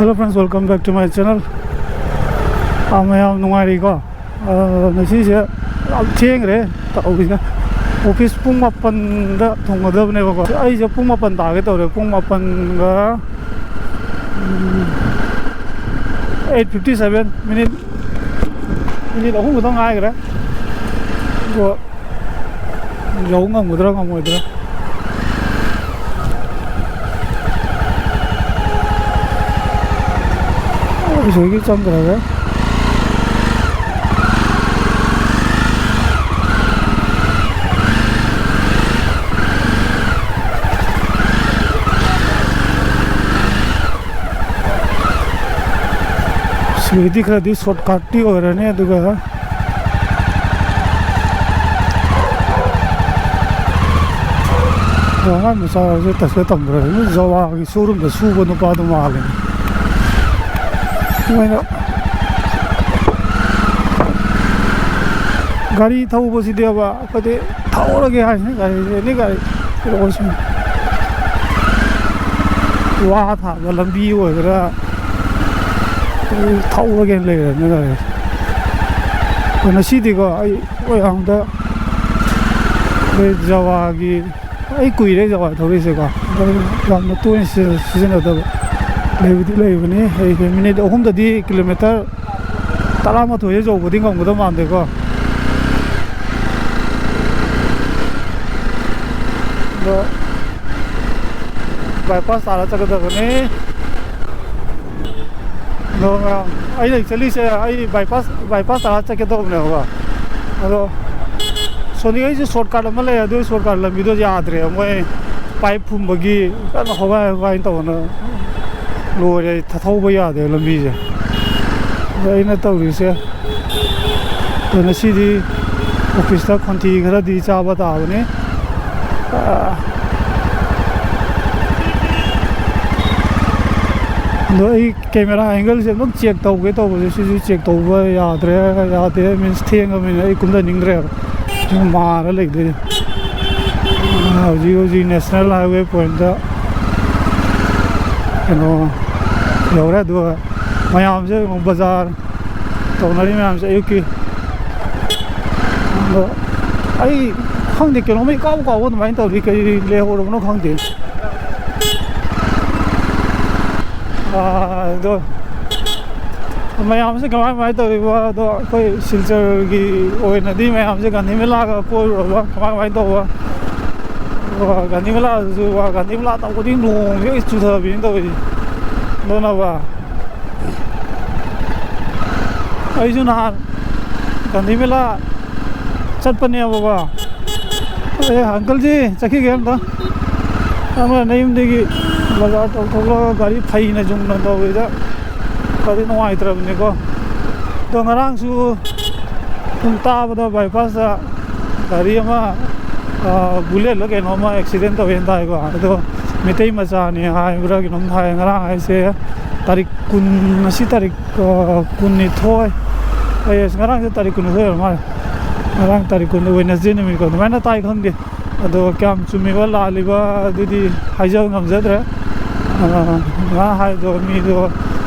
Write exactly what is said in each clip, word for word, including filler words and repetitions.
Hello friends, welcome back to my channel. ꯑꯥ, ꯃꯌꯥꯝ ꯅꯨꯡꯉꯥꯏꯔꯤꯀꯣ? ꯑꯥ, ꯉꯁꯤꯁꯦ ꯌꯥꯝ ꯊꯦꯡꯈ꯭ꯔꯦ ꯇꯧꯔꯤꯁꯦ꯫ ꯑꯣꯐꯤꯁ ꯄꯨꯡ ꯃꯥꯄꯟꯗ ꯊꯨꯡꯒꯗꯕꯅꯦꯕꯀꯣ꯫ ꯑꯩꯁꯦ ꯄꯨꯡ ꯃꯥꯄꯟ ꯇꯥꯒꯦ ꯇꯧꯔꯦ꯫ ꯄꯨꯡ ꯃꯥꯄꯟꯒ, ꯎꯝ, eight fifty seven, minute, minute ꯑꯍꯨꯝ ꯈꯛꯇꯪ ꯉꯥꯏꯈ꯭ꯔꯦ꯫ ꯑꯗꯣ ꯌꯧ ꯉꯝꯒꯗ꯭ꯔꯥ ꯉꯝꯃꯣꯏꯗ꯭ꯔꯥ? ꯑꯩꯈꯣꯏꯒꯤ ꯆꯪꯈ꯭ꯔꯒ꯫ ꯁꯤꯗꯤ ꯈꯔꯗꯤ ꯁꯣꯔꯠꯀꯠꯇꯤ ꯑꯣꯏꯔꯅꯤ, ꯑꯗꯨꯒ ꯑꯉꯥꯡ ꯃꯆꯥꯁꯦ ꯇꯁꯦ ꯇꯝꯕ꯭ꯔꯥ? ꯖꯋꯥꯒꯤ ꯁꯣꯔꯨꯝꯗ ꯁꯨꯕ ꯅꯨꯄꯥꯗꯣ ꯃꯥꯜꯂꯦ꯫ ꯃꯣꯏꯅ ꯒꯥꯔꯤ ꯊꯧꯕꯁꯤꯗꯤꯕ, ꯑꯩꯈꯣꯏꯗꯤ ꯊꯧꯔꯒꯦ ꯍꯥꯏꯁꯤꯅꯤ ꯒꯥꯔꯤꯁꯦ, ꯑꯦꯅꯤ ꯒꯥꯔꯤ꯫ ꯀꯩꯅꯣꯁꯤꯡ ꯋꯥ ꯊꯥꯕ ꯂꯝꯕꯤ ꯑꯣꯏꯒꯦꯔꯥ, ꯊꯧꯔꯒꯦꯅ ꯂꯩꯔꯕꯅꯤ ꯒꯥꯔꯤꯁꯦ꯫ ꯑꯗꯣ ꯉꯁꯤꯗꯤꯀꯣ, ꯑꯩ ꯃꯣꯏꯔꯥꯡꯗ ꯑꯩꯈꯣꯏ ꯖꯋꯥꯒꯤ, ꯑꯩ ꯀꯨꯏꯔꯦ ꯖꯋꯥ ꯊꯧꯔꯛꯏꯁꯦꯀꯣ, ꯑꯗꯣ ꯌꯥꯝꯅ ꯇꯣꯏꯅ ꯁꯤꯖꯤꯟꯅ-, ꯁꯤꯖꯤꯟꯅꯗꯕ ꯂꯩꯕꯨꯗꯤ ꯂꯩꯕꯅꯤ꯫ ꯑꯩꯁꯦ ꯃꯤꯅꯤꯠ ꯑꯍꯨꯝꯗꯗꯤ ꯀꯤꯂꯣꯃꯤꯇꯔ ꯇꯔꯥꯃꯥꯊꯣꯏ ꯌꯧꯕꯗꯤ ꯉꯝꯒꯗꯕ ꯃꯥꯟꯗꯦꯀꯣ꯫ ꯑꯗꯣ ꯕꯥꯏꯄꯥꯁ ꯇꯥꯔ ꯆꯠꯀꯗꯕꯅꯤ꯫ ꯑꯗꯣ ꯃꯌꯥꯝ, ꯑꯩꯅ ꯆꯠꯂꯤꯁꯦ, ꯑꯩ ꯕꯥꯏꯄꯥꯁ, ꯕꯥꯏꯄꯥꯁ ꯇꯥꯔ ꯆꯠꯀꯦ ꯇꯧꯕꯅꯦꯕꯀꯣ꯫ ꯑꯗꯣ ꯁꯣꯝꯗꯒꯤ ꯑꯩꯁꯦ ꯁꯣꯔꯠꯀꯠ ꯑꯃ ꯂꯩ, ꯑꯗꯨ ꯁꯣꯔꯠꯀꯠ ꯂꯝꯕꯤꯗꯣ ꯌꯥꯗ꯭ꯔꯦ, ꯃꯣꯏ ꯄꯥꯏꯞ ꯐꯨꯝꯕꯒꯤ ꯀꯟꯅ ꯍꯣꯒꯥꯏ ꯍꯣꯒꯥꯏ ꯇꯧꯗꯅ ꯂꯣꯏꯔꯦ, ꯊ-, ꯊꯧꯕ ꯌꯥꯗꯦ ꯂꯝꯕꯤꯁꯦ꯫ ꯑꯗ ꯑꯩꯅ ꯇꯧꯔꯤꯁꯦ, ꯑꯗꯣ ꯉꯁꯤꯗꯤ ꯑꯣꯐꯤꯁꯇ ꯈꯣꯟꯊꯤ ꯈꯔꯗꯤ ꯆꯥꯕ ꯇꯥꯕꯅꯤ꯫ ꯑꯥ, ꯑꯗꯣ ꯑꯩ ꯀꯦꯃꯦꯔꯥ ꯑꯦꯡꯒꯜꯁꯦ ꯑꯗꯨꯝ ꯆꯦꯛ ꯇꯧꯒꯦ ꯇꯧꯕꯁꯦ, ꯁꯤꯁꯨ ꯆꯦꯛ ꯇꯧꯕ ꯌꯥꯗ꯭ꯔꯦ, ꯌꯥꯗꯦ, ꯃꯤꯟꯁ ꯊꯦꯡꯉꯕꯅꯤꯅ ꯑꯩ ꯀꯨꯝꯊꯅꯤꯡꯗ꯭ꯔꯦꯕ꯫ ꯁꯨꯝ ꯃꯥꯔ ꯂꯩꯗꯣꯏꯅꯦ꯫ ꯑꯥ, ꯍꯧꯖꯤꯛ ꯍꯧꯖꯤꯛ ꯅꯦꯁꯅꯦꯜ ꯍꯥꯏꯋꯦ ꯄꯣꯏꯟꯠꯇ ꯀꯩꯅꯣ, ꯌꯧꯔꯦ꯫ ꯑꯗꯨꯒ ꯃꯌꯥꯝꯁꯦ ꯌꯦꯡꯉꯣ, ꯕꯖꯥꯔ ꯇꯧꯅꯔꯤ ꯃꯌꯥꯝꯁꯦ ꯑꯌꯨꯛꯀꯤ꯫ ꯑꯗꯣ ꯑꯩ ꯈꯪꯗꯦ, ꯀꯩꯅꯣꯝꯃ ꯏꯀꯥꯎ ꯀꯥꯎꯕ ꯑꯗꯨꯃꯥꯏꯅ ꯇꯧꯔꯤ꯫ ꯀꯔꯤ ꯂꯩꯍꯧꯔꯕꯅꯣ ꯈꯪꯗꯦ꯫ ꯑꯥ, ꯑꯗꯣ ꯃꯌꯥꯝꯁꯦ ꯀꯃꯥꯏ ꯀꯃꯥꯏꯅ ꯇꯧꯔꯤꯕ? ꯑꯗꯣ ꯑꯩꯈꯣꯏ ꯁꯤꯜꯆꯔꯒꯤ ꯑꯣꯏꯅꯗꯤ ꯃꯌꯥꯝꯁꯦ ꯒꯥꯟꯙꯤ ꯃꯦꯂꯥꯒ ꯀꯣꯏꯔꯨꯔꯕ, ꯀꯃꯥꯏ ꯀꯃꯥꯏꯅ ꯇꯧꯕ? ꯑꯗꯨꯒ ꯒꯥꯟꯙꯤ ꯃꯦꯂꯥꯗꯨꯁꯨ, ꯒꯥꯟꯙꯤ ꯃꯦꯂꯥ ꯇꯧꯕꯗꯤ ꯅꯣꯡꯁꯦ ꯆꯨꯊꯕꯤꯅ ꯇꯧꯔꯤꯁꯦ꯫ ꯑꯗꯨꯅꯕ ꯑꯩꯁꯨ ꯅꯍꯥꯟ ꯒꯥꯟꯙꯤ ꯃꯦꯂꯥ ꯆꯠꯄꯅꯦꯕꯀꯣ꯫ ꯑꯦ, ꯑꯪꯀꯜꯁꯤ ꯆꯠꯈꯤꯒꯦ ꯑꯝꯇ꯫ ꯑꯃ ꯅꯌꯨꯝꯗꯒꯤ ꯕꯖꯥꯔ ꯇꯧꯊꯣꯛꯂꯒ ꯒꯥꯔꯤ ꯐꯩꯅ ꯆꯨꯝꯅ ꯇꯧꯕꯗ ꯈꯔꯗꯤ ꯅꯨꯡꯉꯥꯏꯇ꯭ꯔꯕꯅꯤꯀꯣ꯫ ꯑꯗꯣ ꯉꯔꯥꯡꯁꯨ ꯁꯨꯝ ꯇꯥꯕꯗ ꯕꯥꯏꯄꯥꯁꯇ ꯒꯥꯔꯤ ꯑꯃ, ꯑ, ꯕꯨꯂꯦꯠꯂ ꯀꯩꯅꯣꯝꯃ ꯑꯦꯛꯁꯤꯗꯦꯟ ꯇꯧꯋꯦꯅ ꯇꯥꯏꯀꯣ꯫ ꯑꯗꯣ ꯃꯩꯇꯩ ꯃꯆꯥꯅꯤ ꯍꯥꯏꯕ꯭ꯔꯥ ꯀꯩꯅꯣꯝ ꯍꯥꯏ꯫ ꯉꯔꯥꯡ ꯍꯥꯏꯁꯦ ꯇꯥꯔꯤꯛ ꯀꯨꯟ, ꯉꯁꯤ ꯇꯥꯔꯤꯛ, ꯑ, ꯀꯨꯟꯅꯤꯊꯣꯏ꯫ ꯑꯩ ꯉꯔꯥꯡꯁꯦ ꯇꯥꯔꯤꯛ ꯀꯨꯟꯅꯤꯊꯣꯏ ꯑꯣꯏꯔ ꯃꯥꯜꯂꯦ꯫ ꯉꯔꯥꯡ ꯇꯥꯔꯤꯛ ꯀꯨꯟꯗ, ꯋꯦꯅꯁꯗꯦ ꯅꯨꯃꯤꯠꯀꯣ, ꯑꯗꯨꯃꯥꯏꯅ ꯇꯥꯏ, ꯈꯪꯗꯦ꯫ ꯑꯗꯣ ꯀꯌꯥꯝ ꯆꯨꯝꯃꯤꯕ ꯂꯥꯜꯂꯤꯕ ꯑꯗꯨꯗꯤ ꯍꯥꯏꯖꯕ ꯉꯝꯖꯗ꯭ꯔꯦ꯫ ꯑ, ꯉꯔꯥꯡ ꯍꯥꯏꯗꯣ ꯃꯤꯗꯣ,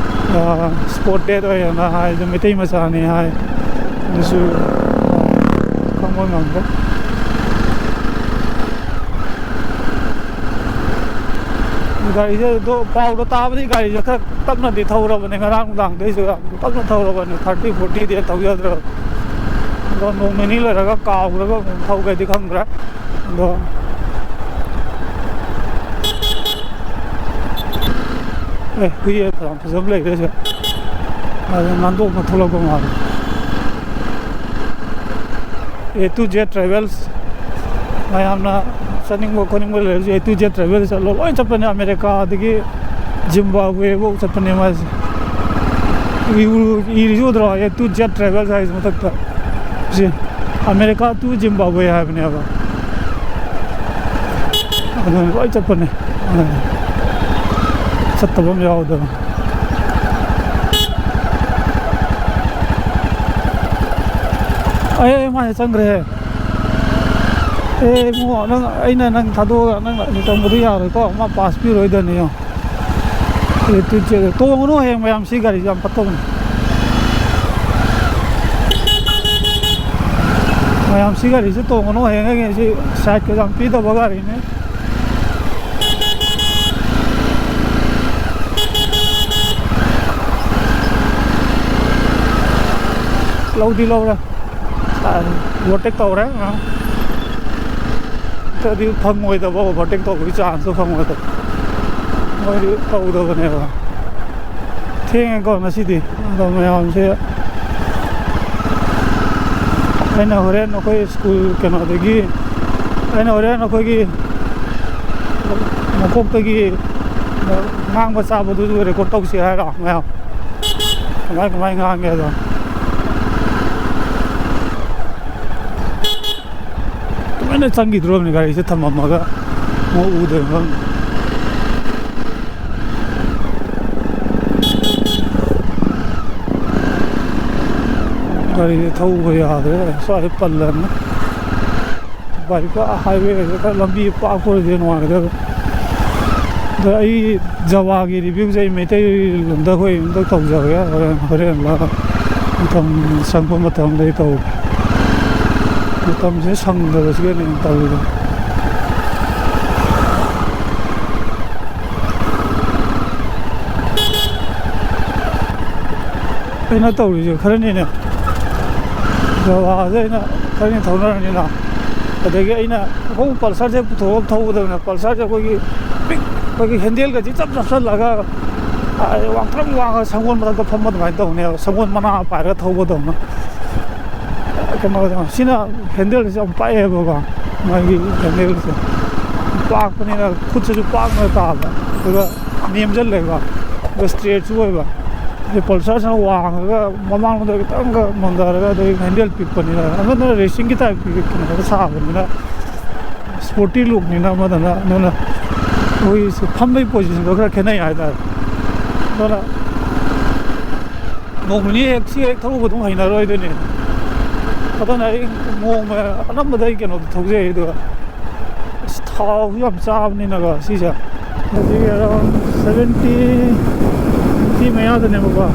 ꯑ, ꯁ꯭ꯄꯣꯠ ꯗꯦꯠ ꯑꯣꯏꯌꯦꯅ ꯍꯥꯏꯗꯣ ꯃꯩꯇꯩ ꯃꯆꯥꯅꯤ ꯍꯥꯏ꯫ ꯑꯗꯨꯁꯨ ꯈꯪꯕ ꯉꯝꯗ꯭ꯔꯦ꯫ ꯒꯥꯔꯤꯁꯦ ꯑꯗꯣ ꯄꯥꯎꯗꯣ ꯇꯥꯕꯗꯤ ꯒꯥꯔꯤꯁꯦ ꯈꯔ ꯇꯞꯅꯗꯤ ꯊꯧꯔꯕꯅꯦ ꯉꯔꯥꯡ ꯅꯨꯡꯗꯥꯡꯗꯩꯁꯨ꯫ ꯇꯞꯅ ꯊꯧꯔꯕꯅꯦ, ꯊꯥꯔꯇꯤ ꯐꯣꯔꯇꯤꯗꯤ ꯊꯧꯖꯗ꯭ꯔꯕ꯫ ꯑꯗꯣ ꯅꯣꯡ ꯅꯤꯅꯤ ꯂꯩꯔꯒ ꯀꯥꯎꯈ꯭ꯔꯒ ꯑꯃꯨꯛ ꯊꯧꯒꯦꯗꯤ ꯈꯪꯗ꯭ꯔꯦ꯫ ꯑꯗꯣ ꯑꯦ, ꯍꯨꯏ ꯐꯅꯌꯥꯝ ꯐꯖꯕ ꯂꯩꯔꯦ ꯁꯤꯗ꯫ ꯑꯗ ꯅꯥꯟꯗꯣꯛꯅ ꯊꯣꯛꯂꯛꯄ ꯃꯥꯜꯂꯦ꯫ A to Z Travels, ꯃꯌꯥꯝꯅ ꯆꯠꯅꯤꯡꯕ ꯈꯣꯠꯅꯤꯡꯕ ꯂꯩꯔꯁꯨ A to Z Travels ꯆꯠꯂꯣ꯫ ꯂꯣꯏ ꯆꯠꯄꯅꯦ, ꯑꯃꯦꯔꯤꯀꯥꯗꯒꯤ ꯖꯤꯝꯕꯥꯕ꯭ꯋꯦꯐꯧ ꯆꯠꯄꯅꯦ ꯃꯥꯁꯦ꯫ ꯏꯔꯤꯁꯨ ꯎꯗ꯭ꯔꯣ? A to Z Travels ꯍꯥꯏꯁꯦ ꯃꯊꯛꯇ꯫ ꯁꯤ ꯑꯃꯦꯔꯤꯀꯥ to ꯖꯤꯝꯕꯥꯕ꯭ꯋꯦ ꯍꯥꯏꯕꯅꯦꯕ꯫ ꯑꯗꯨꯅ ꯂꯣꯏ ꯆꯠꯄꯅꯦ꯫ ꯆꯠꯇꯕ ꯑꯃ ꯌꯥꯎꯗꯕ꯫ ꯑꯦ, ꯃꯥꯁꯦ ꯆꯪꯈ꯭ꯔꯦꯍꯦ꯫ ꯑꯦ, ꯏꯕꯨꯡꯉꯣ, ꯅꯪ, ꯑꯩꯅ ꯅꯪ ꯊꯥꯗꯣꯛꯑꯒ ꯅꯪ ꯆꯪꯕꯗꯣ ꯌꯥꯔꯣꯏꯀꯣ, ꯃꯥ ꯄꯥꯁ ꯄꯤꯔꯣꯏꯗꯅꯦ, ꯌꯦꯡꯉꯣ꯫ ꯇꯣꯡꯉꯅꯨ ꯍꯌꯦꯡ ꯃꯌꯥꯝ, ꯁꯤ ꯒꯥꯔꯤꯁꯦ ꯌꯥꯝ ꯐꯠꯇꯕꯅꯤ꯫ ꯃꯌꯥꯝ ꯁꯤ ꯒꯥꯔꯤꯁꯦ ꯇꯣꯡꯉꯅꯨ ꯍꯌꯦꯡ, ꯑꯩ ꯁꯤ ꯁꯥꯏꯠꯀ ꯌꯥꯝ ꯄꯤꯗꯕ ꯒꯥꯔꯤꯅꯦ꯫ ꯂꯧꯗꯤ ꯂꯧꯔꯦ꯫ ꯑꯣꯚꯔꯇꯦꯛ ꯇꯧꯔꯦ꯫ ꯅꯠꯇ꯭ꯔꯗꯤ ꯐꯪꯉꯣꯏꯗꯕ, ꯑꯣꯚꯔꯇꯦꯛ ꯇꯧꯕꯒꯤ ꯆꯥꯟꯁꯇꯣ ꯐꯪꯉꯣꯏꯗꯕ꯫ ꯃꯣꯏꯗꯤ ꯇꯧꯗꯕꯅꯦꯕ꯫ ꯊꯦꯡꯉꯦꯀꯣ ꯉꯁꯤꯗꯤ꯫ ꯑꯗꯣ ꯃꯌꯥꯝꯁꯦ, ꯑꯩꯅ ꯍꯣꯔꯦꯟ ꯑꯩꯈꯣꯏ ꯁ꯭ꯀꯨꯜ ꯀꯩꯅꯣꯗꯒꯤ, ꯑꯩꯅ ꯍꯣꯔꯦꯟ ꯑꯩꯈꯣꯏꯒꯤ ꯃꯀꯣꯛꯇꯒꯤ ꯉꯥꯡꯕ ꯆꯥꯕꯗꯨꯁꯨ ꯔꯦꯀꯣꯔꯠ ꯇꯧꯁꯤ ꯍꯥꯏꯔꯣ ꯃꯌꯥꯝ? ꯀꯃꯥꯏ ꯀꯃꯥꯏ ꯉꯥꯡꯒꯦ ꯑꯗꯣ꯫ ꯇꯨꯃꯤꯟꯅ ꯆꯪꯈꯤꯗ꯭ꯔꯣꯕꯅꯤ ꯒꯥꯔꯤꯁꯦ ꯊꯝꯃꯝꯃꯒ, ꯃꯣꯏ ꯎꯗꯣꯏ ꯃꯐꯝ꯫ ꯒꯥꯔꯤꯁꯦ ꯊꯧꯕ ꯌꯥꯗ꯭ꯔꯦ, ꯁ꯭ꯋꯥꯏꯗ ꯄꯜꯂꯕꯅꯤ꯫ ꯕꯥꯏꯛꯀ ꯍꯥꯏꯋꯦꯒꯁꯦ ꯈꯔ ꯂꯝꯕꯤ ꯄꯥꯛꯄ ꯑꯣꯏꯔꯗꯤ ꯅꯨꯡꯉꯥꯏꯒꯗꯕ꯫ ꯑꯗ ꯑꯩ ꯖꯋꯥꯒꯤ ꯔꯤꯚ꯭ꯌꯨꯁꯦ ꯑꯩ ꯃꯩꯇꯩꯂꯣꯟꯗ ꯑꯩꯈꯣꯏ ꯑꯝꯇ ꯇꯧꯖꯔꯒꯦ꯫ ꯍꯣꯔꯦꯟ, ꯍꯣꯔꯦꯟꯂ ꯃꯇꯝ ꯁꯪꯕ ꯃꯇꯝꯗ ꯑꯩ ꯇꯧꯒꯦ꯫ ꯃꯇꯝꯁꯦ ꯁꯪꯗꯕꯁꯤꯒꯅꯦ ꯑꯩꯅ ꯇꯧꯔꯤꯗꯣ꯫ ꯑꯩꯅ ꯇꯧꯔꯤꯁꯦ ꯈꯔꯅꯤꯅꯦ, ꯖꯋꯥꯁꯦ ꯑꯩꯅ ꯈꯔꯅꯤ ꯊꯧꯅꯔꯅꯤꯅ, ꯑꯗꯒꯤ ꯑꯩꯅ ꯑꯩꯈꯣꯏ ꯄꯜꯁꯔꯁꯦ ꯄꯨꯊꯣꯛꯑꯒ ꯊꯧꯒꯗꯕꯅꯦ꯫ ꯄꯜꯁꯔꯁꯦ ꯑꯩꯈꯣꯏꯒꯤ ꯄꯤꯛ-, ꯑꯩꯈꯣꯏꯒꯤ ꯍꯦꯟꯗꯦꯜꯒꯁꯦ ꯏꯆꯞ ꯆꯞꯁꯜꯂꯒ, ꯑꯥ, ꯋꯥꯡꯊ꯭ꯔꯪ ꯋꯥꯡꯉꯒ ꯁꯪꯒꯣꯜ ꯃꯊꯛꯇ ꯐꯝꯕ ꯑꯗꯨꯃꯥꯏꯅ ꯇꯧꯅꯦꯕ, ꯁꯪꯒꯣꯜ ꯃꯅꯥ ꯄꯥꯏꯔꯒ ꯊꯧꯕꯗꯧꯅ꯫ ꯀꯩꯅꯣ, ꯁꯤꯅ ꯍꯦꯟꯗꯦꯜꯁꯦ ꯌꯥꯝ ꯄꯥꯛꯑꯦꯕꯀꯣ, ꯃꯥꯒꯤ ꯍꯦꯟꯗꯦꯜꯁꯦ ꯄꯥꯛꯄꯅꯤꯅ ꯈꯨꯠꯁꯤꯁꯨ ꯄꯥꯛꯅ ꯇꯥꯕ, ꯑꯗꯨꯒ ꯅꯦꯝꯁꯤꯜꯂꯦꯀꯣ, ꯑꯗꯨꯒ ꯁ꯭ꯇ꯭ꯔꯦꯠꯁꯨ ꯑꯣꯏꯕ꯫ ꯑꯗꯩ ꯄꯜꯁꯔꯁꯤꯅ ꯋꯥꯡꯉꯒ ꯃꯃꯥꯡꯂꯣꯝꯗ ꯈꯤꯇꯪꯒ ꯅꯣꯟꯊꯔꯒ, ꯑꯗꯩ ꯍꯦꯟꯗꯦꯜ ꯄꯤꯛꯄꯅꯤꯅ, ꯑꯃꯗꯨꯅ ꯔꯦꯁꯤꯡꯒꯤ ꯇꯥꯏꯞꯀꯤ ꯀꯩꯅꯣꯗ ꯁꯥꯕꯅꯤꯅ, ꯁ꯭ꯄꯣꯔꯇꯤ ꯂꯨꯛꯅꯤꯅ ꯑꯃꯗꯨꯅ, ꯑꯗꯨꯅ ꯑꯩꯈꯣꯏꯒꯤ ꯐꯝꯕꯒꯤ ꯄꯣꯖꯤꯁꯟꯗꯣ ꯈꯔ ꯈꯦꯠꯅꯩ ꯍꯥꯏꯇꯥꯔꯦ꯫ ꯑꯗꯨꯅ ꯅꯣꯡ ꯅꯤꯅꯤ ꯍꯦꯛ ꯁꯤ ꯍꯦꯛ ꯊꯧꯔꯨꯕ ꯑꯗꯨꯝ ꯍꯩꯅꯔꯣꯏꯗꯣꯏꯅꯦ꯫ ꯑꯗꯨꯅ ꯑꯩ ꯅꯣꯡꯃ ꯑꯅꯝꯕꯗ ꯑꯩ ꯀꯩꯅꯣꯗ ꯊꯧꯖꯩ, ꯑꯗꯨꯒ ꯑꯁ, ꯊꯥꯎꯁꯨ ꯌꯥꯝ ꯆꯥꯕꯅꯤꯅꯀꯣ ꯁꯤꯁꯦ꯫ ꯍꯧꯖꯤꯛ ꯑꯦꯔꯥꯎꯟ ꯁꯚꯦꯟꯇꯤ, ꯑꯩꯠꯇꯤ ꯃꯌꯥꯗꯅꯦꯕꯀꯣ꯫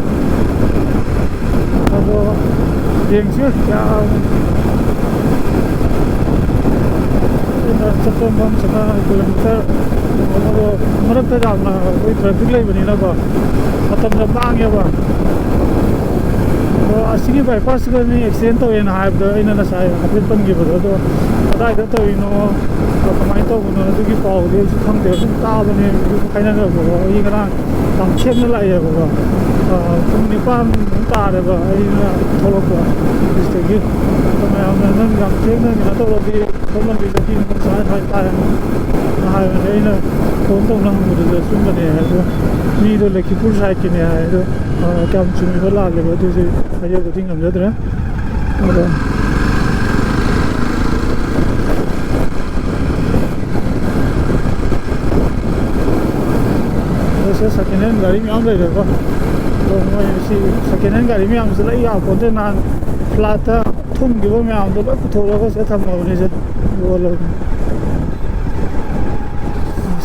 ꯑꯗꯣ ꯌꯦꯡꯁꯤ ꯀꯌꯥ, ꯑꯩꯅ ꯆꯠꯄ ꯃꯐꯝꯁꯤꯅ ꯀꯤꯂꯣꯃꯤꯇꯔ ꯑꯃꯗꯣ ꯃꯔꯛꯇ ꯌꯥꯝꯅ ꯑꯩꯈꯣꯏ ꯇ꯭ꯔꯥꯐꯤꯛ ꯂꯩꯕꯅꯤꯅꯀꯣ, ꯃꯇꯝꯁꯨ ꯃꯥꯡꯉꯦꯕ꯫ ꯑꯗꯣ ꯑꯁꯤꯒꯤ ꯕꯥꯏꯄꯥꯁꯁꯤꯗ ꯃꯤ ꯑꯦꯛꯁꯤꯗꯦꯟ ꯇꯧꯋꯦꯅ ꯍꯥꯏꯕꯗꯣ ꯑꯩꯅ ꯉꯁꯥꯏ ꯍꯥꯏꯐꯦꯠ ꯄꯟꯈꯤꯕꯗꯣ, ꯑꯗꯣ ꯀꯗꯥꯏꯗ ꯇꯧꯔꯤꯅꯣ, ꯀꯃꯥꯏꯅ ꯇꯧꯕꯅꯣ, ꯑꯗꯨꯒꯤ ꯄꯥꯎꯗꯤ ꯑꯩꯁꯨ ꯈꯪꯗꯦ꯫ ꯑꯗꯨꯝ ꯇꯥꯕꯅꯦ ꯍꯥꯏꯅꯅꯕꯀꯣ꯫ ꯑꯩ ꯉꯔꯥꯡ ꯌꯥꯝ ꯊꯦꯡꯅ ꯂꯥꯛꯑꯦꯕꯀꯣ꯫ ꯑ, ꯄꯨꯡ ꯅꯤꯄꯥꯟ ꯃꯨꯛ ꯇꯥꯔꯦꯕ ꯑꯩꯅ ꯊꯣꯛꯂꯛꯄ ꯑꯣꯐꯤꯁꯇꯒꯤ꯫ ꯑꯗꯣ ꯃꯌꯥꯝꯅ "ꯅꯪ ꯌꯥꯝ ꯊꯦꯡꯅ ꯀꯩꯅꯣ ꯇꯧꯔꯗꯤ ꯁꯣꯝ ꯂꯝꯕꯤꯗꯒꯤ ꯅꯪ ꯁꯨꯃꯥꯏ ꯁꯨꯃꯥꯏ ꯇꯥꯏ" ꯍꯥꯏꯕꯅꯦ꯫ ꯑꯩꯅ ꯐꯣꯟ ꯇꯧꯅ ꯍꯪꯕꯗꯨꯁꯨ ꯑꯆꯨꯝꯕꯅꯦ ꯍꯥꯏ꯫ ꯑꯗꯣ ꯃꯤꯗꯣ ꯂꯈꯤꯄꯨꯔ ꯁꯥꯏꯠꯀꯤꯅꯦ ꯍꯥꯏ꯫ ꯑꯗꯣ, ꯑ, ꯀꯌꯥꯝ ꯆꯨꯝꯃꯤꯕ ꯂꯥꯜꯂꯤꯕ ꯑꯗꯨꯁꯨ ꯍꯥꯏꯖꯕꯗꯤ ꯉꯝꯖꯗ꯭ꯔꯦ꯫ ꯑꯗꯣ ꯑꯗꯣ ꯁꯤꯗ ꯁꯦꯀꯦꯟ ꯍꯦꯟ ꯒꯥꯔꯤ ꯃꯌꯥꯝ ꯂꯩꯔꯦꯀꯣ꯫ ꯑꯗꯣ ꯃꯣꯏ ꯁꯤ ꯁꯦꯀꯦꯟ ꯍꯦꯟ ꯒꯥꯔꯤ ꯃꯌꯥꯝꯁꯦ ꯂꯣꯏ ꯌꯥꯄꯣꯟꯇꯦ꯫ ꯅꯍꯥꯟ ꯐ꯭ꯂꯥꯠꯇ ꯊꯨꯝꯈꯤꯕ ꯃꯌꯥꯝꯗꯣ ꯂꯣꯏ ꯄꯨꯊꯣꯛꯑꯒ ꯁꯤꯗ ꯊꯝꯃꯕꯅꯦ ꯁꯦ꯫ ꯌꯣꯜꯂꯕꯅꯦ꯫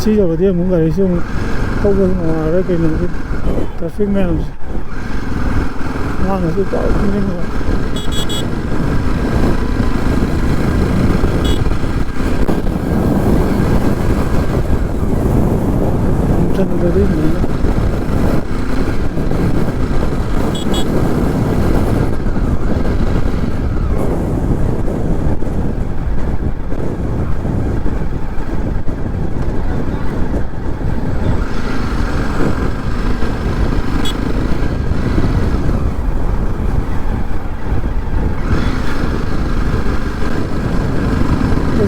ꯁꯤ ꯌꯧꯔꯗꯤ ꯑꯃꯨꯛ ꯒꯥꯔꯤꯁꯦ ꯑꯃꯨꯛ ꯊꯧꯕ ꯅꯨꯡꯉꯥꯏꯔꯔꯣꯏ, ꯀꯩꯅꯣꯒꯤ ꯇ꯭ꯔꯥꯐꯤꯛ ꯃꯌꯥꯝꯁꯦ꯫ ꯃꯥꯅꯁꯨ ꯄꯥꯎ ꯄꯤꯅꯤꯡꯕ꯫ ꯆꯠꯂꯨꯔꯗꯤ ꯅꯨꯡꯉꯥꯏꯅꯤ꯫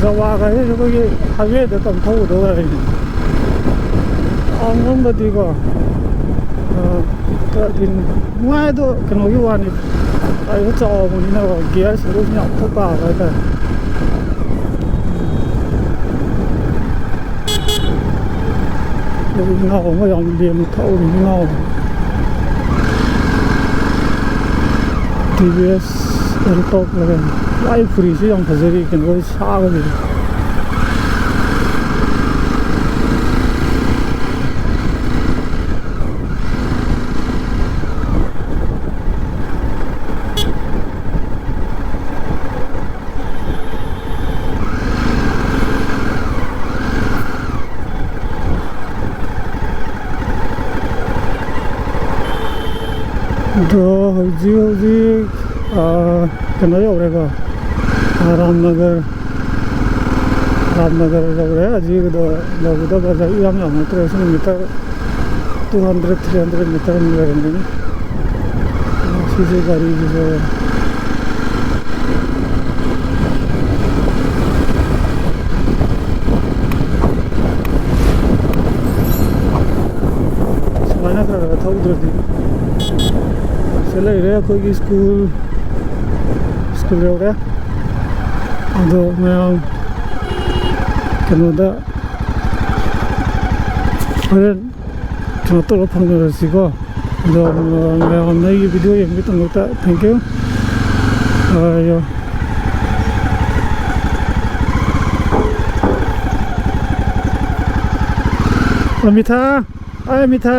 ꯖꯋꯥꯒꯁꯦ ꯑꯩꯈꯣꯏꯒꯤ ꯍꯥꯏꯋꯦꯗ ꯇꯧ ꯊꯧꯒꯗꯧ ꯒꯥꯔꯤꯅꯤ꯫ ꯇꯥꯎꯟ ꯂꯣꯝꯗꯗꯤꯀꯣ, ꯑ, ꯈꯔꯗꯤ ꯅꯨꯡꯉꯥꯏ꯫ ꯑꯗꯣ ꯀꯩꯅꯣꯒꯤ ꯋꯥꯅꯤ, ꯒꯥꯔꯤꯗꯣ ꯆꯥꯎꯕꯅꯤꯅꯀꯣ, ꯒꯤꯌꯔ ꯁꯔꯨꯛꯁꯤꯅ ꯌꯥꯝ ꯐꯔꯛ ꯇꯥꯕ ꯍꯥꯏꯇꯥꯔꯦ꯫ ꯑꯩꯈꯣꯏ ꯏꯅꯥꯎ ꯑꯃ ꯌꯥꯝ ꯂꯦꯝꯅ ꯊꯧꯔꯤ, ꯏꯅꯥꯎ꯫ ꯇꯤ ꯚꯤ ꯑꯦꯁ ꯑꯦꯜꯇꯣ ꯂꯩꯔꯝꯃꯤ꯫ ꯃꯥꯏ ꯐꯨꯔꯤꯁꯨ ꯌꯥꯝ ꯐꯖꯔꯤ, ꯀꯩꯅꯣ ꯁꯥꯕꯒꯤ꯫ ꯍꯧꯖꯤꯛ ꯍꯧꯖꯤꯛ, ꯑ, ꯀꯩꯅꯣ ꯌꯧꯔꯦꯀꯣ, ꯑ, ꯔꯥꯝꯅꯒꯔ, ꯔꯥꯝꯅꯒꯔ ꯌꯧꯔꯦ꯫ ꯍꯧꯖꯤꯛ ꯑꯗꯣ ꯌꯧꯒꯗꯕꯁꯦ ꯏꯌꯥꯝ ꯌꯥꯝ ꯅꯠꯇ꯭ꯔꯦ, ꯁꯨꯝ metre two hundred, three hundred metre ꯑꯃ ꯂꯩꯔꯝꯒꯅꯤ꯫ ꯑ, ꯁꯤꯁꯦ ꯒꯥꯔꯤꯁꯤꯁꯨ ꯁꯨꯃꯥꯏꯅ ꯈꯔ ꯈꯔ ꯊꯧꯗ꯭ꯔꯗꯤ꯫ ꯁꯤ ꯂꯩꯔꯦ ꯑꯩꯈꯣꯏꯒꯤ ꯁ꯭ꯀꯨꯜ, ꯁ꯭ꯀꯨꯜ ꯌꯧꯔꯦ꯫ ꯑꯗꯣ ꯃꯌꯥꯝ ꯀꯩꯅꯣꯗ ꯍꯣꯔꯦꯟ ꯀꯩꯅꯣ ꯇꯧꯔꯒ ꯐꯪꯅꯔꯁꯤꯀꯣ꯫ ꯑꯗꯣ ꯃꯌꯥꯝꯅ ꯑꯩꯒꯤ ꯚꯤꯗꯤꯑꯣ ꯌꯦꯡꯕꯒꯤꯗꯃꯛꯇ thank you꯫ ꯑ, ꯌꯣ꯫ ꯑꯃꯤꯊꯥ, ꯑꯩ ꯑꯃꯤꯊꯥ꯫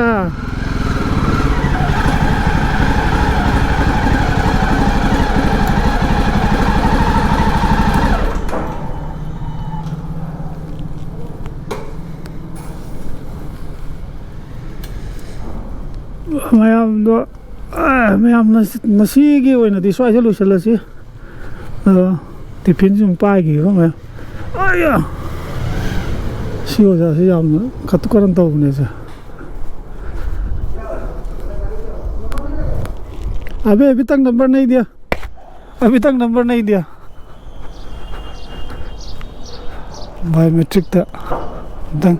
ꯃꯌꯥꯝꯗꯣ, ꯑ, ꯃꯌꯥꯝꯅ ꯉꯁꯤꯒꯤ ꯑꯣꯏꯅꯗꯤ ꯁ꯭ꯋꯥꯏꯗ ꯂꯣꯏꯁꯤꯜꯂꯁꯤ꯫ ꯑ, ꯇꯤꯐꯤꯟꯁꯨ ꯑꯃꯨꯛ ꯄꯥꯏꯈꯤꯕ ꯃꯌꯥꯝ꯫ ꯑꯌꯥ! ꯁꯤ ꯑꯣꯖꯥꯁꯤ ꯌꯥꯝꯅ ꯀꯇꯨ ꯀꯔꯟ ꯇꯧꯕꯅꯦ ꯁꯦ꯫ अबे अभी तक नंबर नहीं दिया। अभी तक नंबर नहीं दिया। बायोमेट्रिक ꯇ ꯑꯝꯇꯪ꯫